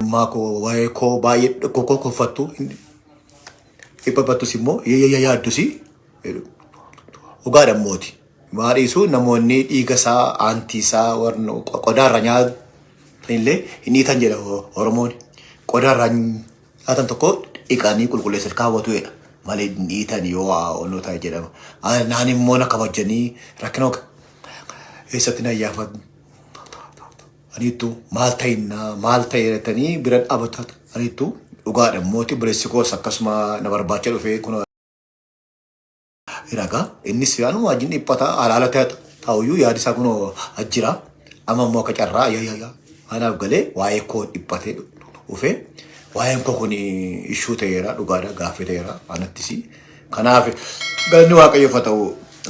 Eenyummaa koo waa'ee koo baay'ee koffattu dhiphattus immoo yaaddus dhugaadha mooti. Maa dhiisu namoonni dhiiga isaa aantii isaa warra qodaarra nyaatan illee hin dhiitan jedha Oromoon. Qodaarra nyaatan tokko dhiqanii qulqulleessan kaawwatu jedha. Malee hin dhiitan yoo onnoo ta'e jedhama. Naan immoo na kabajanii rakkina keessatti na iyyaafatu. Aniittu maal ta'innaa maal ta'e jettanii bira dhaabatu aniittu dhugaadha mooti obboleessi koos akkasuma na barbaacha dhufee kun ragaa innis yaanuma wajjin dhiphata alaala ta'uyyuu yaadi isaa kun ajjira amma immoo akka carraa yaa anaaf galee waa'ee koo dhiphatee dhufee waa'een koo kun ishuu ta'eera dhugaadha gaaffii ta'eera anattis kanaaf galanni waaqayyoof haa ta'u.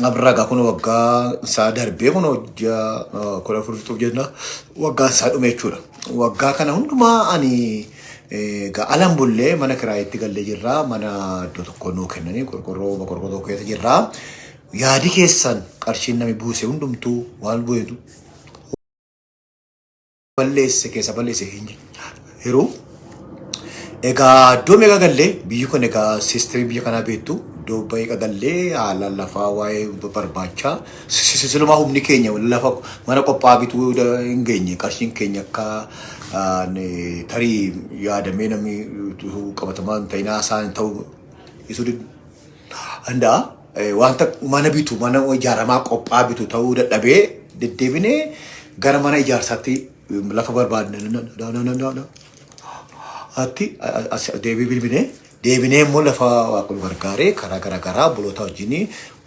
Abragaa kun waggaa isaa darbee kun ji'a 14 fixuuf jenna waggaan isaa dhume jechuudha. Waggaa kana hundumaa ani egaa alan bullee mana kiraayitti gallee jirra. Mana iddoo tokko nuu kennanii qorqorroo qorqorroo tokko keessa jirra. Yaadi keessan qarshiin nami buuse hundumtuu waan bu'eetu balleesse keessa balleesse hin jiru. Egaa iddoo meeqa gallee biyyi kun egaa siistemii biyya kanaa beektu iddoo meeqa gallee haala lafaa waa'ee barbaachaa silumaa humni keenya lafa mana qophaa'aa bituu hin geenye qarshiin keenya akka tarii yaadamee namni qabatamaa hin ta'in haasaan ta'uu isuu danda'a. Wanta mana bitu mana ijaaramaa qophaa'aa bitu ta'uu dadhabee deddeebinee gara mana ijaarsaatti lafa barbaadne atti deebii bilbilee deebinee immoo lafa waaqni gargaaree karaa garaa garaa obboloota wajjin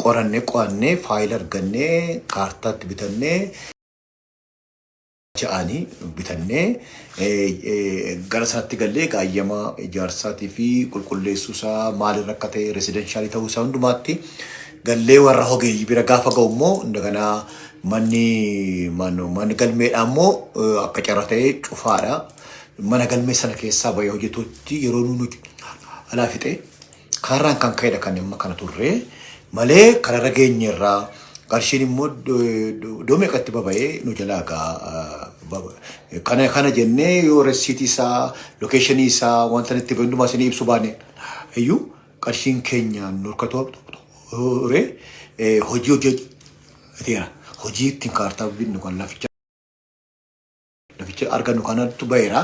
qorannee qo'annee faayila argannee kaartaatti bitannee ja'anii bitannee gara sanatti gallee gaayyama ijaarsaatii fi qulqulleessuu isaa maalirra akka ta'e resideenshaalii ta'uu isaa hundumaatti gallee warra hogeeyyii bira gaafa ga'u immoo indaganaa manni manni galmeedhaa immoo akka carra ta'e cufaadha. Mana galmee sana keessaa bahee hojjetutti yeroo nuti alaa fixee Kanarraan kan ka'edha kan amma kana turre malee kanarra geenyerraa qarshiin immoo iddoo meeqatti baba'ee nu jalaa gaa kana kana jennee yoo resiitii isaa lokeeshinii isaa wanta itti hundumaa isinii ibsu baane iyyuu qarshiin keenya nu harka ture hojii hojjeteera hojii ittiin kaartaa binnu kan laficha laficha argannu kanatu baheera.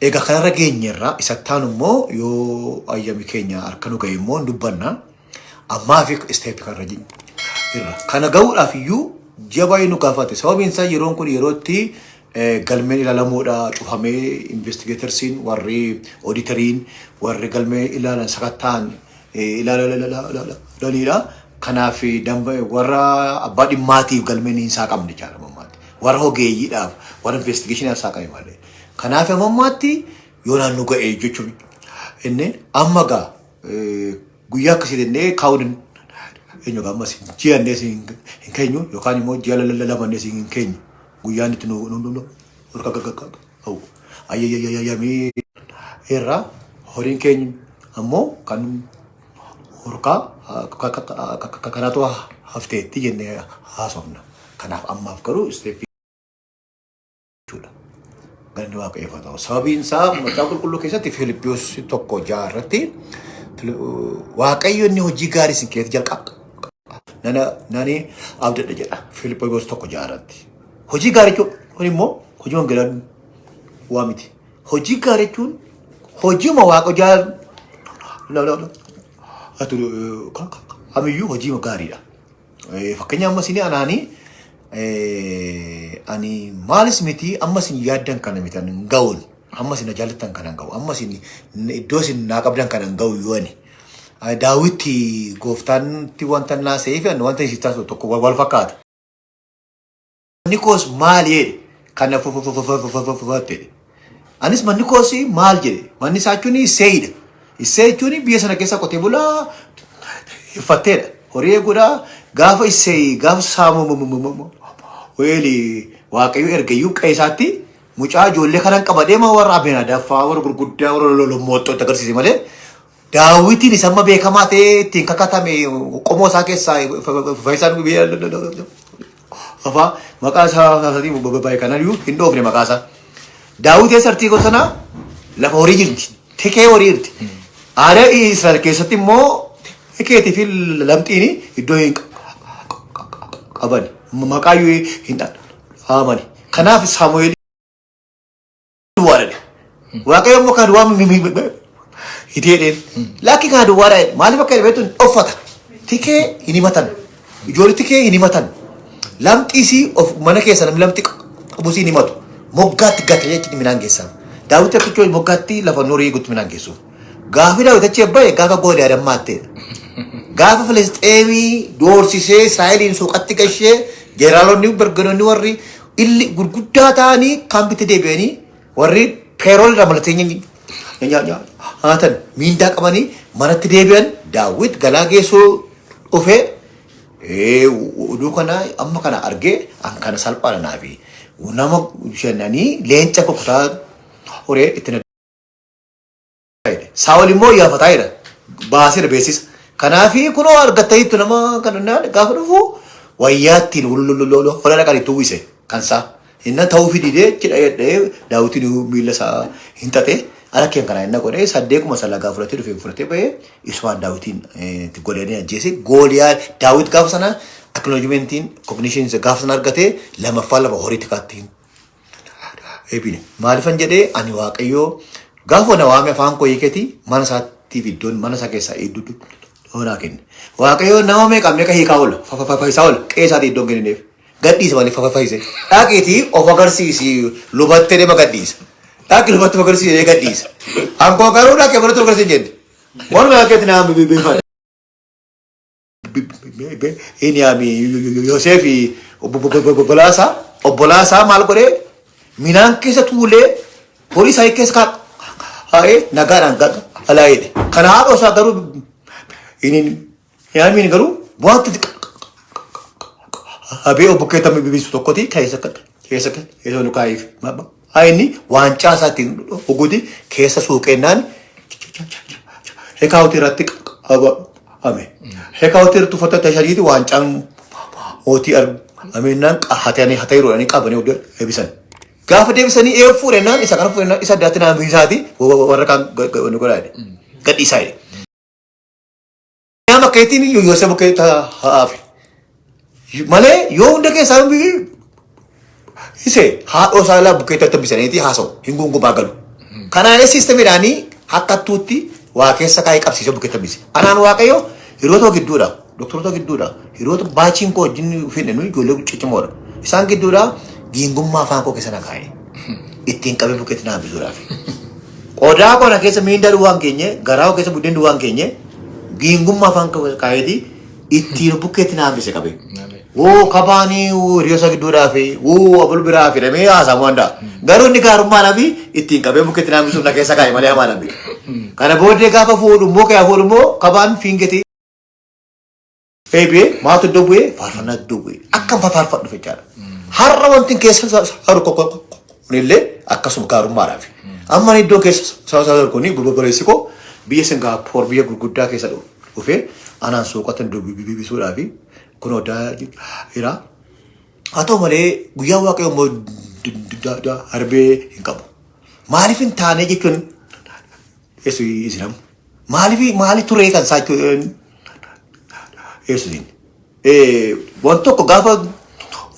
Egaa kanarra geenyerra isa taanu immoo yoo ayyami keenya harka nu ga'e immoo hin dubbanna. Ammaa fi isteeppi kanarra jirra. Kana ga'uudhaaf iyyuu ji'a baay'ee nu gaafate. Sababiin isaa yeroon kun yeroo itti galmeen ilaalamuudha cufamee investigeetarsiin warri oodiitariin warri galmee ilaalan sakatta'an ilaalanidha. Kanaaf warra abbaa dhimmaatiif galmeen hin saaqamne jechaadha ammaatti. Warra hogeeyyiidhaaf warra investigeeshinaaf saaqame malee. Kanaaf amma ammaatti yoo naannoo ga'e jechuun inni amma gaa guyyaa akkasii jennee kaa'uu eenyu gaa ammas ji'a illee hin keenyu yookaan immoo ji'a lama illee hin keenyu guyyaan itti nu nu nu ayyayyamii irraa horiin keenya ammoo kan hurkaa kanatu hafteetti jennee haasofna. Kanaaf ammaaf garuu isteeppii jechuudha. Galanni Waaqayyoof haa ta'u. Sababiin isaa macaafa qulqulluu keessatti Filiphiyuus 1:6 irratti Waaqayyo inni hojii gaarii isin keessatti jalqaba. Nana nani abdadha jedha Filiphiyuus 1:6 irratti. Hojii gaarii jechuun kun immoo hojii wangeelaa waa miti. Hojii gaarii jechuun hojiima waaqa jaalatu kamiyyuu hojii gaariidha. Fakkeenya amma isin anaanii ani maalis miti amma isin yaaddan kana miti ani hin ga'uun amma isin na jaallattan kana hin ga'u amma isin iddoo isin naa qabdan kana hin ga'u yoo ani daawwitti gooftaantti wanta naa se'eef ani wanta isin taasisu tokko wal fakkaata. Manni koos maal jedhe kana fufufufufufufutte. Anis manni koos maal jedhe manni isaa jechuun isseeyidha. Isseey jechuun biyya sana keessa qotee bulaa hiffatteedha. Horii eeguudha. Gaafa isseey gaafa saamu'eeli waaqayyo ergayyuu qe'ee isaatti mucaa ijoollee kanan qaba deema warra Abinaadaffaa warra gurguddaa warra lolommoottotti agarsiise malee Daawitiin isa amma beekamaa ta'ee ittiin kakatame qomoo isaa keessaa fayyisaan biyya afaa maqaa isaa isaatii baay'ee kanayyuu hin dhoofne maqaa isaa. Daawit eessa artii gosa lafa horii jirti. Tikee horii jirti. Aadaa Israa'el keessatti immoo tikeetii fi lamxiin iddoo hin qaban. Maqaayyuu hin dhaamani. Kanaaf Saamu'eel duwwaadha. Waaqayyo immoo kan duwwaa hiteedheen. Lakki kan duwwaadha. Maaliif akka jedhameetu hin dhoffata. Tikee hin himatan. Ijoollee tikee hin himatan. Lamxiisii of mana keessa namni lamxii qabusii hin himatu. Moggaatti gata jechuun midhaan geessaa. Daawit akkichoo moggaatti lafa norii eegutti midhaan geessuuf. Gaafi Daawit achi bahe gaafa Gooliyaad ammaatteedha. Gaafa Filisxeemii doorsisee Israa'eliin suuqatti gashee jeneraalonni barganoonni warri illi gurguddaa ta'anii kaampitti deebi'anii warri peerool irraa malatee nyaatan miindaa qabanii manatti deebi'an Daawit galaa geessuu dhufee oduu kana amma kana argee an kana salphaadha naafi nama shannanii leenca kukutaa horee itti na Saa'ol immoo iyyafataa jira. Baaseera beeksisa. Kanaafi kunoo argattaniittu nama kana gaafa dhufu wayyaa ittiin hola dhaqan itti uwwise kan isaa. Inna ta'uufi didee cidha jedhee Daawitiin miila isaa hin xaxe. Ala keen kana inna godhee saddeequma salagaa fudhatee dhufee fudhatee bahee isumaan Daawitiin itti godhanii ajjeese. Gooliyaa Daawit gaafa sana acknowledgementiin cognition gaafa sana argatee lamaffaa lafa horii tikaatti eebine. Maalifan jedhee ani Waaqayyoo gaafa na waame afaan koo hiikeeti mana isaatiif iddoon mana isaa keessaa iddoo naa kenne. Waaqayyoo nama meeqa meeqa hiikaa oola fayyisaa oola qe'ee isaatii iddoon kennineef. Gadhiisa malee fayyise. Dhaqiitii of agarsiisi lubattee deema gadhiisa. Dhaqi lubatti of agarsiisi gadhiisa. Ankoo garuu dhaqee balatti of agarsiisi jenne. Walumaa galatti naa beekan. Hiniyaami Yoseef obbolaasaa obbolaasaa maal godhee midhaan keessa tuulee horii isaa keessa kaa'ee nagaadhaan galaa jedhe. Kana haadha isaa garuu Hiniyaamiin garuu wanti habee obbo Keetaa bibisu tokkoti keessa keessa keessa nu kaa'eef. Inni waancaa isaa ittiin dhuguuti keessa suuqeennaan hekaawutii irratti qabame. Hekaawutii irratti uffata tashariiti waancaan mootii argamennaan hatanii hatanii qabanii deebisan. Gaafa deebisanii ee fuudhennaan isa kana fuudhennaan isa addaatti naannoo isaati warra kaan godhaa jedhe. Gadhiisaa jedhe. Nama keetiin Yoosef bukkee haafe. Malee yoo hunda keessaa ise haadhoo isaa laa bukkee tabbisaniiti haasa'u hin gungumaa galu. Kanaanis siistemiidhaanii hakkattuutti waa keessa kaa'ee qabsiisee bukkee tabbise. Anaan Waaqayyo hiriyoota gidduudha. Doktoroota gidduudha. Hiriyoota baachiin koo wajjin finne nuyi ijoollee ciccimoodha. Isaan gidduudha giingummaa afaan koo keessa na kaa'e. Ittiin qabee bukkeetti na hambisuudhaaf. Qodaa koo na keessa miindaa duwwaan keenye garaa koo keessa buddeen duwwaan keenye giingummaa afaan koo keessa kaa'eeti ittiin bukkeetti na hambise qabee. Woo kabaanii hiriyoota isaa gidduudhaa fi woo abul biraa fi dhamee haasamu danda'a. Garuu inni gaarummaadhaa fi ittiin qabee bukkeetti na hambisuuf na keessa kaa'e malee hamaa dhabbe. Kana booddee gaafa fuudhu immoo ka'ee fuudhu immoo kabaan fiingetii eebi'ee maaltu iddoo bu'ee faarfannaa iddoo bu'ee akkam faarfadhu jechaadha. Har'a wanti keessa saru kunillee akkasuma gaarummaadhaaf. Amma inni iddoo keessa saru kuni obboleessi koo biyya Singaappoor biyya gurguddaa keessa dhufee anaan suuqatti dubbisuudhaaf kun odaa jira. Haa ta'u malee guyyaa Waaqayyo immoo darbee hin qabu. Maaliif hin taane jechuun isin maaliif maali turee kan isaa jechuun Yesuusiin. Wanti tokko gaafa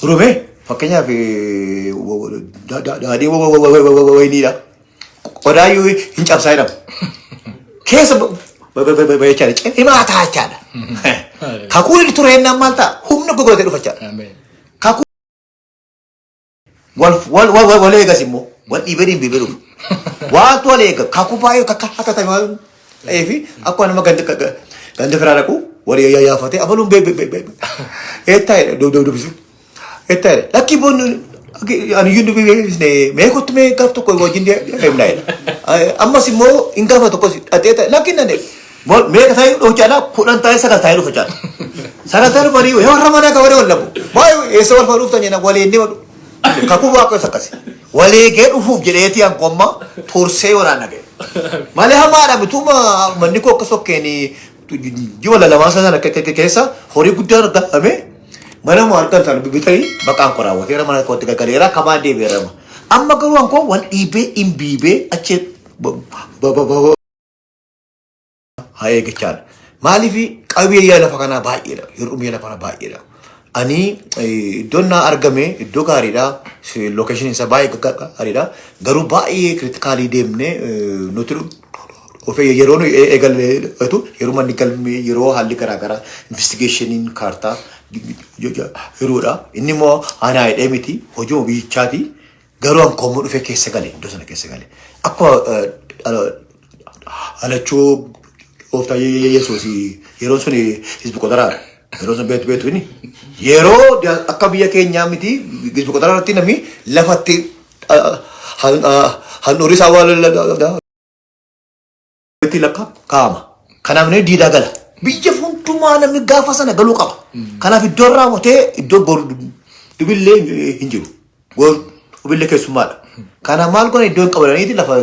rume fakkeenyaaf daadhii wayiniidha. Qodaayyuu hin cabsaa jedhama. Keessa bayechaadha. Cimaa ta'a jechaadha. Kakuun inni ture jennaan maal ta'a? Humna gogootee dhufa jechaadha. Kakuu wal wal wal wal eegas immoo wal dhiibee dhiibee dhufa. Waantu wal eega kakuu baay'ee kakka akka ta'e waan ta'eef akkuma nama ganda ganda firaa dhaqu wal yaafatee abaluun bee bee bee eettaa jedhe dubbisu. Eettaa jedhe lakkii boonni ani iyyuu dubbisne mee kottu mee gaaf tokko wajjin deemna jedhe. Ammas immoo hin gaafa tokkos dhaqee ta'e lakkiin danda'e. Meeqa ta'ee dhufu jechaadha 10 ta'ee 9 ta'ee dhufu jechaadha. 9 ta'ee dhufanii yoo warra manaa kan wal labu. Baay'ee eessa wal faana dhuftan jenna waliin ni kakuu Waaqayyo akkasi. Waleegee dhufuuf jedheetii hanqomma tursee waraana ga'e. Malee hamaadha bituma manni koo akka sokkeen ji'a lamaan sana keessa horii guddaan argame mana moo argan sana bitanii baqaan koo raawwateera mana kootti gaggaleera kamaan deebi'eera. Amma garuu ankoo wal dhiibee imbiibee achi haa eeggachaadha. Maaliif qabiyyee lafa kanaa baay'eedha. Hir'umni lafa kanaa baay'eedha. Ani iddoon naa argame iddoo gaariidha. Locationiin isaa baay'ee gaariidha. Garuu baay'ee critically deemnee nuti ofii yeroo nu eegalleetu, yeroo manni galmee, yeroo haalli garaagaraa, investigationiin kaartaa yeroodha. Inni immoo anaa hidhee miti, hojii biyyichaati. Garuu an koommoo dhufee keessa gale, iddoo sana keessa gale. Akkuma dhalachuu gooftaa Yesuus yeroon sun hizbi qotaraadha. Yeroo sun beektu inni. Yeroo akka biyya keenyaa miti, hizbi qotaraa irratti namni lafatti handhuurri isaa waan lakka kaa'ama. Kanaaf namni diidaa gala. Biyya hundumaa namni gaafa sana galuu qaba. Kanaaf iddoo raawwatee iddoo dubillee hin jiru. Dubillee keessummaadha. Kanaaf maal godhan? Iddoo hin qabadaniiti lafa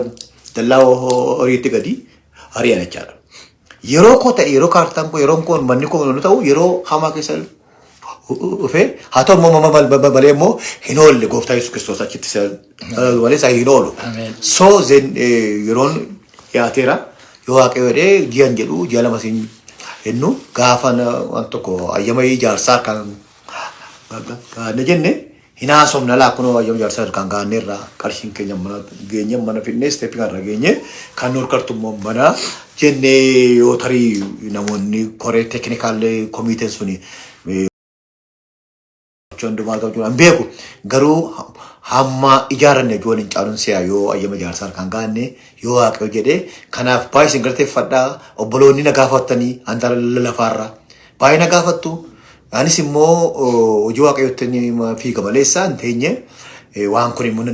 dallaa horiitti gadi ari'an jechaadha. Yeroo koo ta'e, yeroo kaartaan koo, yeroon koo, manni koo nu ta'u, yeroo hamaa keessa dhufee haa ta'u immoo malee immoo hin oolle. Gooftaa Yesuus Kiristoos achitti malee isaa hin oolu. So then yeroon dhiyaateera. Yoo Waaqayyo jedhee ji'an jedhu, ji'a 2 siin jennu, gaafa waan tokko ayyama ijaarsaa kan gaanne jenne hin haasofna laa. Kunoo ayyama ijaarsaa kan gaanne irraa qarshiin keenya mana geenye, mana fidnee stepii kanarra geenye, kan nu hirkartu immoo mana jennee, yoo tarii namoonni koree technical komiiteen suni hundumaa argamuu hin beeku. Garuu hamma ijaaranne ijoon hin caaluun si'a yoo ayyama ijaarsaa kan gaanne, yoo Waaqayyo jedhee. Kanaaf baay'ee isin galateeffadhaa. Obboloonni na gaafattanii hantara lafaarraa baay'ee na gaafattu. Anis immoo hojii Waaqayyootti fiiga maleessa hin teenye. Waan kun immoo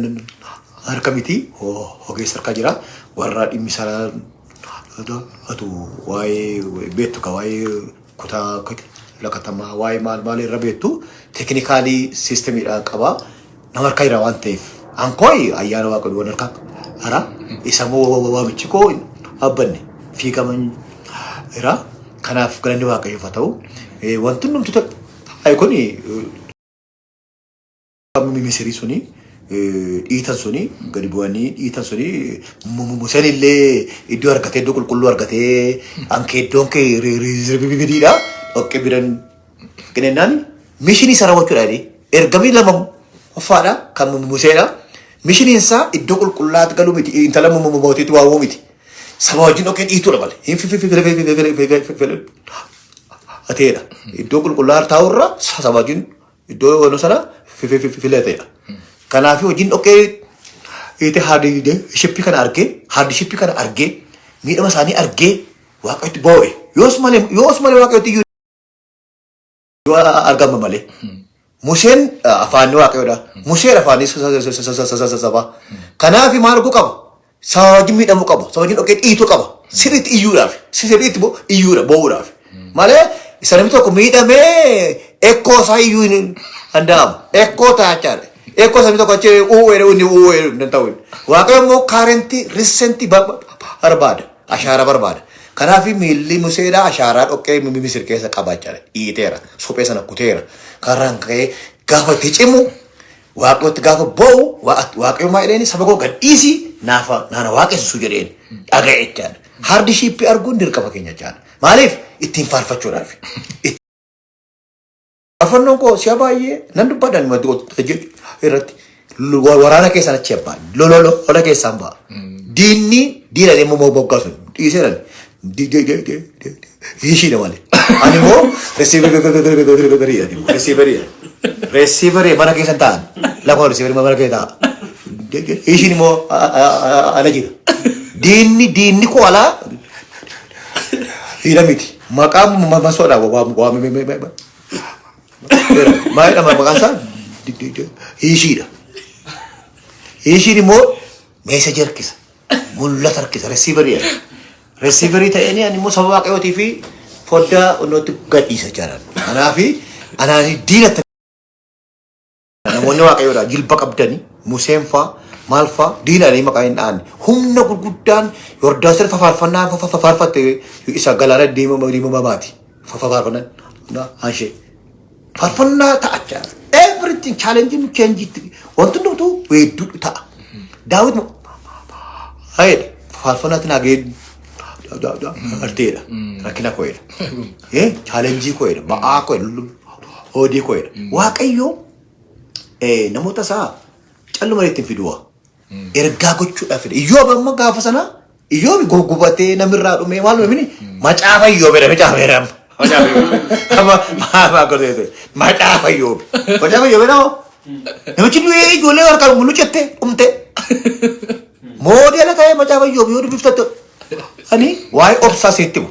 harka miti, ogeessa harka jira, warra dhimmi isaa atu waa'ee beektu ka waa'ee kutaa lakatamaa, waa'ee maal maal irra beektu, technical systemiidha qaba, nama harka jira waan ta'eef. Ankooyi ayyaana Waaqayyoo waan harka hara isa immoo waamichi koo dhaabbanne fiigaman jira. Kanaaf galanni Waaqayyoof haa ta'u. Wanti hundumtu ta'e kun Misirii suni dhiitan suni gadi bu'anii dhiitan suni, Museen illee iddoo argatee, iddoo qulqulluu argatee, anke iddoon kee reservediidha dhoqqee biran kennaan missionii isaa raawwachuudha jedhee ergamii lama qoffaadha kan Museedha. Missioniin isaa iddoo qulqullaatti galuu miti, intala mootiitti waamuu miti. Saba wajjin dhoqqee dhiituudha malee. Hin filateedha. Iddoo qulqullaa taa'urra saba wajjin iddoo yeroo sana filateedha. Kanaaf hojiin dhoqqee dhiite hardshipii kana argee, hardshipii kana argee, miidhama isaanii argee, Waaqayyotti boo'e. Yoos malee Waaqayyotti iyyuu yoo argama malee. Museen afaanni Waaqayyoodha. Museen afaanni sabaa. Kanaaf maal arguu qaba? Saba wajjin miidhamuu qaba. Saba wajjin dhoqqee dhiituu qaba. Sirriitti iyyuudhaaf. Sirriitti iyyuudha, boo'uudhaaf. Malee isa namni tokko miidhamee ekkoo isaa iyyuu hin danda'amu. Ekkoo taa'achaadha. Ekkoo namni tokko achi u'uu inni u'uu hin danda'u. Waaqayyo immoo current recent barbaada. Ashaaraa barbaada. Kanaaf miilli Museedhaa ashaaraa dhoqqee Misir keessa qabaachaadha. Dhiiteera. Suphee sana kuteera. Karaan ka'ee gaafa itti cimu, Waaqayyotti gaafa boo'u, Waaqayyo maa jedheeni? Saba koo gad dhiisi, naafa naana waaqessu jedheen dhaga'e jechaadha. Hardshipii arguun dirqama keenya jechaadha. Maaliif? Ittiin faarfachuudhaaf. Faarfannoon koo si'a baay'ee nan dubbadha irratti. Waraana keessaan achi abbaa. Lola keessaan ba'a. Diinni diina immoo moggaasu dhiiseeran. Ishiidha malee. Ani immoo receiverii, receiverii, receiverii mana keessan taa'an. Lafa receiverii mana keessa taa'a. Ishiin immoo ala jira. Diinni koo alaa dhiira miti. Maqaan masoodha waamame. Maalidha maqaan isaa? Ishiidha. Ishiin immoo meeshaa harkisa. Mul'ata harkisa. Receiverii. Receiverii ta'een ani immoo saba Waaqayyootii fi foddaa onnootti gadhiisa jechaadha. Kanaaf anaan diinatti namoonni Waaqayyoodha jilba qabdanii, Museen faa maal faa diinadha maqaa hin dha'anne. Humna gurguddaan Yordaanos irra faarfannaa faarfatte isa galaana diimaa baati. Faarfannaa ishee. Faarfannaa ta'a jechaadha. Everything challenge change wanti hundumtuu weedduu ta'a. Daawit hayedha. Faarfannaatti naa ga'ee arteedha. Rakkina koo'edha. Challenge koo'edha. Ba'aa koo'edha. Hoodii koo'edha. Waaqayyo namoota isaa calluma ittiin fiduwa. Ergaa gochuudhaaf fide. Iyyoob amma gaafa sana Iyyoob gubatee namirraa dhumee maal dhumee macaafa Iyyoob jedhame caafa amma. Macaafa Iyyoob. Amma maal godhee macaafa Iyyoob. Macaafa Iyyoob jedhama. Namichi du'ee ijoollee harkaan mul'u jette dhumte. Moodeela ta'ee macaafa Iyyoob yoo dubbiftatte ani waa'ee obsaa sitti himu.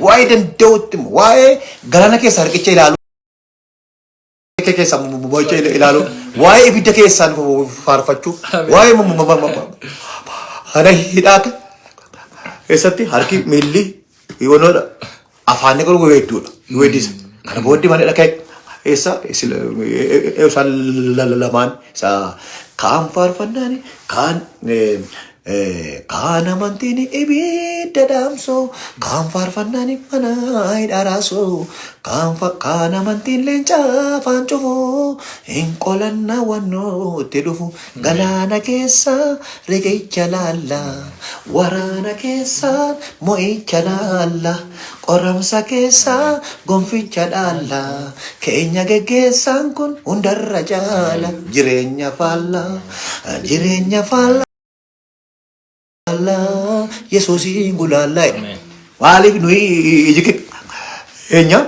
Waa'ee danda'utti himu. Waa'ee galaana keessaa riqicha ilaalu. Keessa mo'icha ilaalu. Waa'ee ibidda keessaan faarfachuu. Waa'ee mana hidhaa keessatti harki miilli yonoodha. Afaanni garuu weedduudha. Weeddisa. Kana booddee mana dhaqee eessa isaan lamaan isa kaan faarfannaan kaan kaan amantiin ibidda dhaamsoo kaan faarfannaan mana hidhaa raasoo kaan amantiin leencaa afaan cufuu hin qolannaa wannoo itti dhufu galaana keessa riqicha laalla waraana keessa mo'icha laalla qoramsa keessa gonficha dhaalla keenya geggeessaan kun hundarra caala jireenya faalla jireenya faalla Yesuusiin gulaallaa jedha. Ameen. Maaliif nuyi iji keenya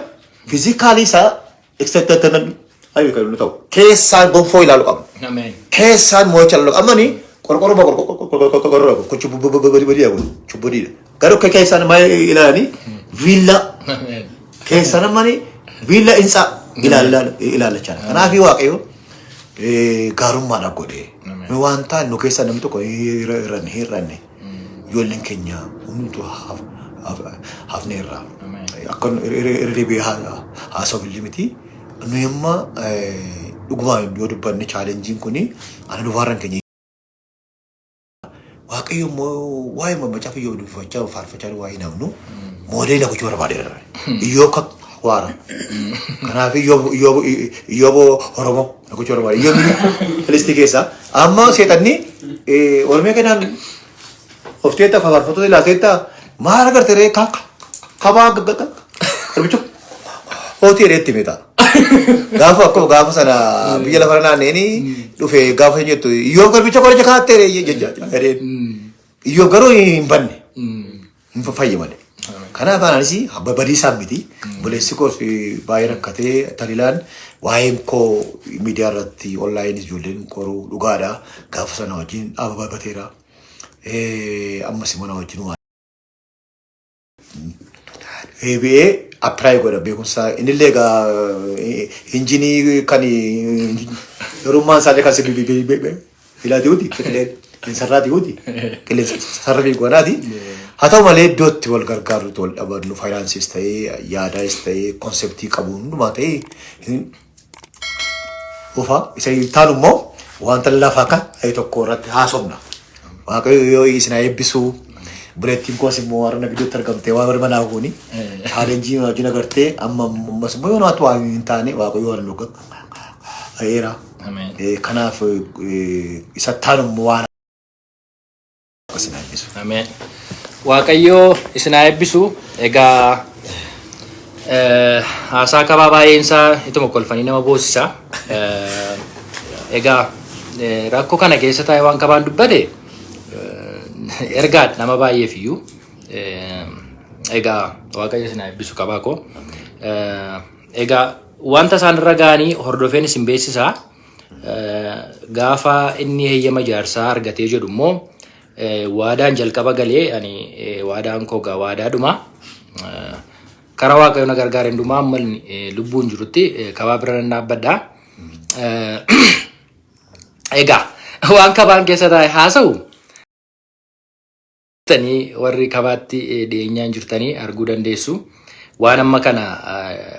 physical isaa external ayi kan nu ta'u keessaan gonfoo ilaalu qabna. Ameen. Keessaan mo'icha ilaalu qabna. Amma ni qorqorroo qorqorroo kun cubbadiidha kun cubbadiidha. Garuu akka keessaan maal ilaalanii viillaa Ameen. keessaan amma ni viillaa insaa ilaallachaa. Kanaaf Waaqayyo gaarummaadhaaf godhee nu waan ta'an nu keessaa namni tokko hir'anne hir'anne ijoolleen keenya hundumtuu hafneerra. Ameen. Akka irra deebi'ee haasa'uuf illee miti. Nuyi amma dhugumaan yoo dubbanne challengeiin kuni ana dubaarran keenya. Waaqayyo immoo waa'ee macaafa yoo dubbachaa faarfachaa waa'ee namnu moodeela gochuu barbaadeera. Iyyoo akka waara. Kanaaf Iyyoob Oromoo gochuu barbaade. Iyyoob Filistii keessaa. Amma seexanni Oromiyaa kanaan of teetta faarfattoota ilaalteetta maal agarte ree kabaa garbicha hootii jedhee itti himeta. Gaafa akkuma gaafa sana biyya lafa naanneeni dhufe gaafa jettu Iyyoob garbicha qoricha kaattee jedheen. Iyyoob garuu hin banne. Hin fayye malee. Kanaaf anis badiisaan miti. Buleessi koos baay'ee rakkatee talilaan waa'een koo miidiyaa irratti onlineis ijoolleen koruu dhugaadha. Gaafa sana wajjin dhaabbateera. Ammas immoo na wajjin waan deebi'ee apply godha beekumsa innillee egaa injinii kan garummaan isaallee kan ilaatiuti qilleensarraatiuti qilleensa sarara fiigwanaati. Haa ta'u malee iddoo itti wal gargaarrutti wal dhabannu financeis ta'ee yaadaas ta'ee concept qabu hundumaa ta'ee dhufa isa taanu immoo wanta lafaa kan ta'e tokko irratti haasofna. Waaqayyo yoo isin haa eebbisu. Buleettiin koos immoo har'a gidduutti argamtee waan manaa kuni challenge wajjin agartee amma ammas immoo yoo naatu waa hin taane Waaqayyo waan nu ga'eera. Ameen. Kanaaf isa taanu immoo waan akkas haa eebbisu. Ameen. Waaqayyo isin haa eebbisu. Egaa haasaa kabaa baay'een isaa ituma kolfanii nama boosisa. Egaa rakkoo kana keessa taa'ee waan kabaan dubbate ergaadha nama baay'eef iyyuu. Egaa Waaqayyo isin haa eebbisu kabaa koo. Egaa wanta isaan irra ga'anii hordofeen isin beeksisaa. Gaafa inni heeyyama ijaarsaa argatee jedhu immoo waadaan jalqaba galee ani waadaan koo gaa waadaadhuma. Karaa Waaqayyo na gargaare hundumaa amma lubbuun jirutti kabaa bira nan dhaabbadha. Egaa waan kabaan keessa taa'e haasa'u tanii warri kabaatti dhiyeenyaan jirtanii arguu dandeessu. Waan amma kana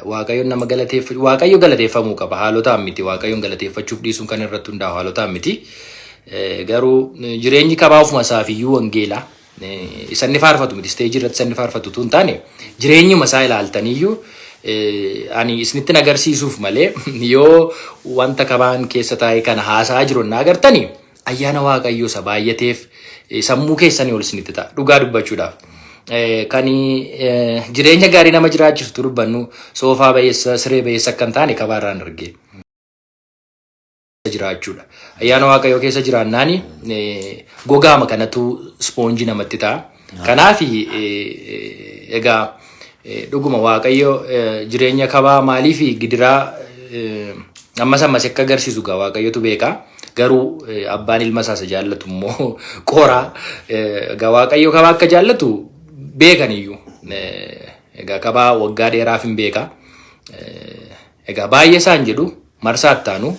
Waaqayyoon nama galateeffachuu Waaqayyo galateeffamuu qaba haalotaan miti Waaqayyoon galateeffachuuf dhiisuun kan irratti hundaa'u haalotaan miti. Garuu jireenyi kabaa ofuma isaaf iyyuu wangeela. Isa inni faarfatu miti stage irratti isa inni faarfatu utuu hin taane jireenyuma isaa ilaaltaniyyuu ani isinitti agarsiisuuf malee yoo wanta kabaan keessa taa'e kana haasa'aa jiru na agartanii Ayyaana Waaqayyoo isa baay'ateef sammuu keessanii ol isinitti ta'a dhugaa dubbachuudhaaf. Kan jireenya gaarii nama jiraachisu dubbannu soofaa ba'eessa, siree ba'eessa akka hin taane kabaarraan argee jiraachuudha. Ayyaana Waaqayyoo keessa jiraannaani gogaama kanatu ispoonjii namatti ta'a. Kanaaf egaa dhuguma Waaqayyo jireenya kabaa maalii fi gidiraa ammas ammas akka agarsiisu gaa Waaqayyotu beeka. Garuu abbaan ilma isaa isa jaallatu immoo qoraa. Egaa Waaqayyo kabaa akka jaallatu beekan iyyuu. Egaa kabaa waggaa dheeraaf hin beeka. Egaa baay'ee isaan jedhu marsaa ittaanu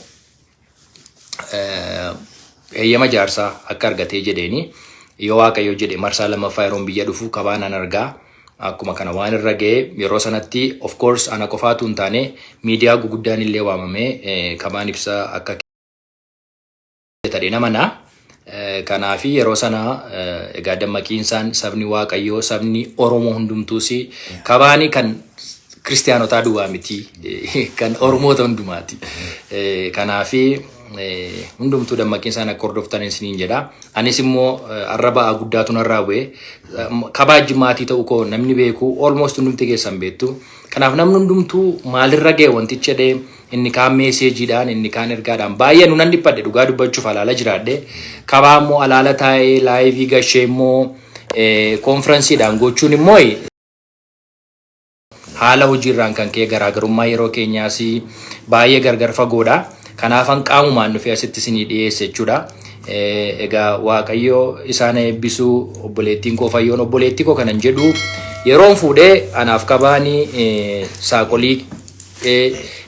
eeyyama jaarsaa akka argatee jedheeni, yoo Waaqayyo jedhe marsaa lammaffaa yeroon biyya dhufu kabaa nan argaa. Akkuma kana waan irra ga'e yeroo sanatti, of course, ana qofaatu hin taane, miidiyaa guguddaan illee waamamee kabaan ibsa akka ta'e nama na. Kanaafi yeroo sana egaa dammaqiinsaan sabni Waaqayyoo, sabni Oromoo hundumtuus, kabaani kan kiristaanotaa duwwaa miti, kan Oromoota hundumaati. Kanaafi hundumtuu dammaqiinsaan akka hordoftan isiniin jedha. Anis immoo arra ba'aa guddaatu narraa bu'e. Kabaa jimaatii ta'uu koo namni beeku almost hundumti keessan beektu. Kanaaf namni hundumtuu maalirra ga'e wantichi jedhee, inni kaan messageiidhaan, inni kaan ergaadhaan baay'ee nu nan dhiphadhe. Dhugaa dubbachuuf alaala jiraadhe. Kabaa immoo alaala taa'ee live gashee immoo conferenceiidhaan gochuun immoo haala hojiirraan kan ka'e garaagarummaa yeroo keenyaas baay'ee gargar fagoodha. Kanaafan qaamumaan dhufee asitti isinii dhiyeesse jechuudha. Egaa Waaqayyo isaan eebbisuu. Obboleettiin koo Fayyoon, obboleettii koo kanan jedhu, yeroon fuudhee anaaf kabaanii saaqolii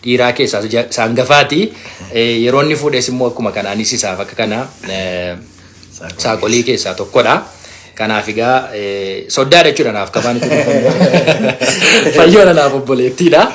dhiiraa keessaa isaan gafaati. Yeroo inni fuudhes immoo akkuma kanaanis isaaf akka kana saaqolii keessaa tokkodha. Kanaaf egaa soddaadha jechuudha naaf kabaan itti. Fayyoon anaaf obboleettiidha.